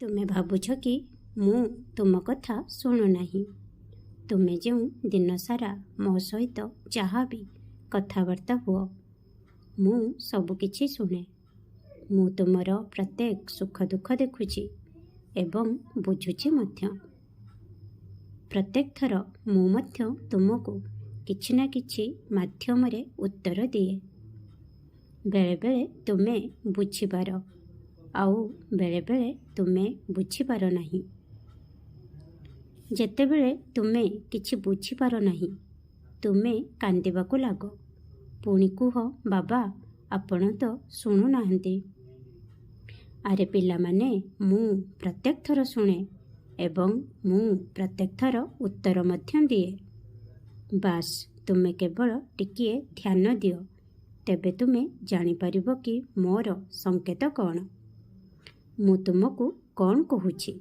ତୁମେ ଭାବୁଛ କି ମୁଁ ତୁମ କଥା ଶୁଣୁନାହିଁ। ତୁମେ ଯେଉଁ ଦିନସାରା ମୋ ସହିତ ଯାହା ବି କଥାବାର୍ତ୍ତା ହୁଅ, ମୁଁ ସବୁକିଛି ଶୁଣେ। ମୁଁ ତୁମର ପ୍ରତ୍ୟେକ ସୁଖ ଦୁଃଖ ଦେଖୁଛି ଏବଂ ବୁଝୁଛି ମଧ୍ୟ। ପ୍ରତ୍ୟେକ ଥର ମୁଁ ମଧ୍ୟ ତୁମକୁ କିଛି ନା କିଛି ମାଧ୍ୟମରେ ଉତ୍ତର ଦିଏ। ବେଳେବେଳେ ତୁମେ ବୁଝିପାର, ଆଉ ବେଳେବେଳେ ତୁମେ ବୁଝିପାର ନାହିଁ। ଯେତେବେଳେ ତୁମେ କିଛି ବୁଝିପାର ନାହିଁ, ତୁମେ କାନ୍ଦିବାକୁ ଲାଗ। ପୁଣି କୁହ, "ବାବା, ଆପଣ ତ ଶୁଣୁନାହାନ୍ତି।" ଆରେ ପିଲାମାନେ, ମୁଁ ପ୍ରତ୍ୟେକ ଥର ଶୁଣେ ଏବଂ ମୁଁ ପ୍ରତ୍ୟେକ ଥର ଉତ୍ତର ମଧ୍ୟ ଦିଏ। ବାସ୍, ତୁମେ କେବଳ ଟିକିଏ ଧ୍ୟାନ ଦିଅ, ତେବେ ତୁମେ ଜାଣିପାରିବ କି ମୋର ସଂକେତ କ'ଣ, ମୁଁ ତୁମକୁ କ'ଣ କହୁଛି।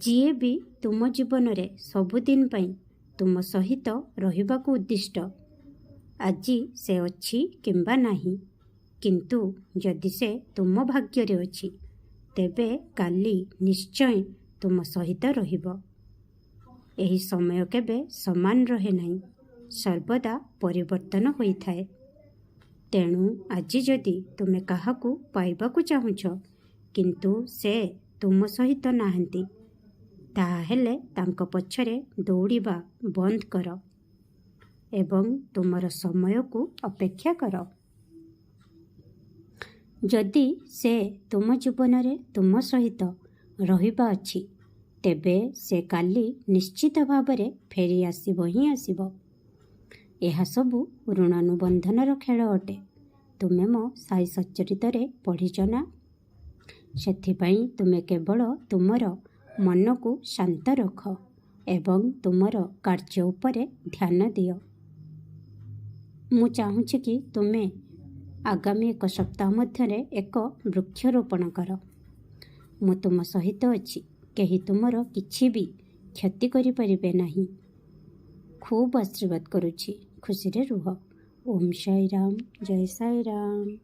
ଯିଏ ବି ତୁମ ଜୀବନରେ ସବୁଦିନ ପାଇଁ ତୁମ ସହିତ ରହିବାକୁ ଉଦ୍ଦିଷ୍ଟ, ଆଜି ସେ ଅଛି କିମ୍ବା ନାହିଁ, କିନ୍ତୁ ଯଦି ସେ ତୁମ ଭାଗ୍ୟରେ ଅଛି, ତେବେ କାଲି ନିଶ୍ଚୟ ତୁମ ସହିତ ରହିବ। ଏହି ସମୟ କେବେ ସମାନ ରହେ ନାହିଁ, ସର୍ବଦା ପରିବର୍ତ୍ତନ ହୋଇଥାଏ। ତେଣୁ ଆଜି ଯଦି ତୁମେ କାହାକୁ ପାଇବାକୁ ଚାହୁଁଛ, କିନ୍ତୁ ସେ ତୁମ ସହିତ ନାହାନ୍ତି, ତାହାହେଲେ ତାଙ୍କ ପଛରେ ଦୌଡ଼ିବା ବନ୍ଦ କର ଏବଂ ତୁମର ସମୟକୁ ଅପେକ୍ଷା କର। ଯଦି ସେ ତୁମ ଜୀବନରେ ତୁମ ସହିତ ରହିବା ଅଛି, ତେବେ ସେ କାଲି ନିଶ୍ଚିତ ଭାବରେ ଫେରି ଆସିବ ହିଁ ଆସିବ। ଏହା ସବୁ ଋଣାନୁବନ୍ଧନର ଖେଳ ଅଟେ। ତୁମେ ମୋ ସାଇ ସଚ୍ଚରିତରେ ପଢ଼ିଛ ନା? ସେଥିପାଇଁ ତୁମେ କେବଳ ତୁମର ମନକୁ ଶାନ୍ତ ରଖ ଏବଂ ତୁମର କାର୍ଯ୍ୟ ଉପରେ ଧ୍ୟାନ ଦିଅ। ମୁଁ ଚାହୁଁଛି କି ତୁମେ ଆଗାମୀ ଏକ ସପ୍ତାହ ମଧ୍ୟରେ ଏକ ବୃକ୍ଷରୋପଣ କର। ମୁଁ ତୁମ ସହିତ ଅଛି। କେହି ତୁମର କିଛି ବି କ୍ଷତି କରିପାରିବେ ନାହିଁ। ଖୁବ୍ ଆଶୀର୍ବାଦ କରୁଛି। ଖୁସିରେ ରୁହ। ଓମ୍ ସାଇରାମ, ଜୟ ସାଇରାମ।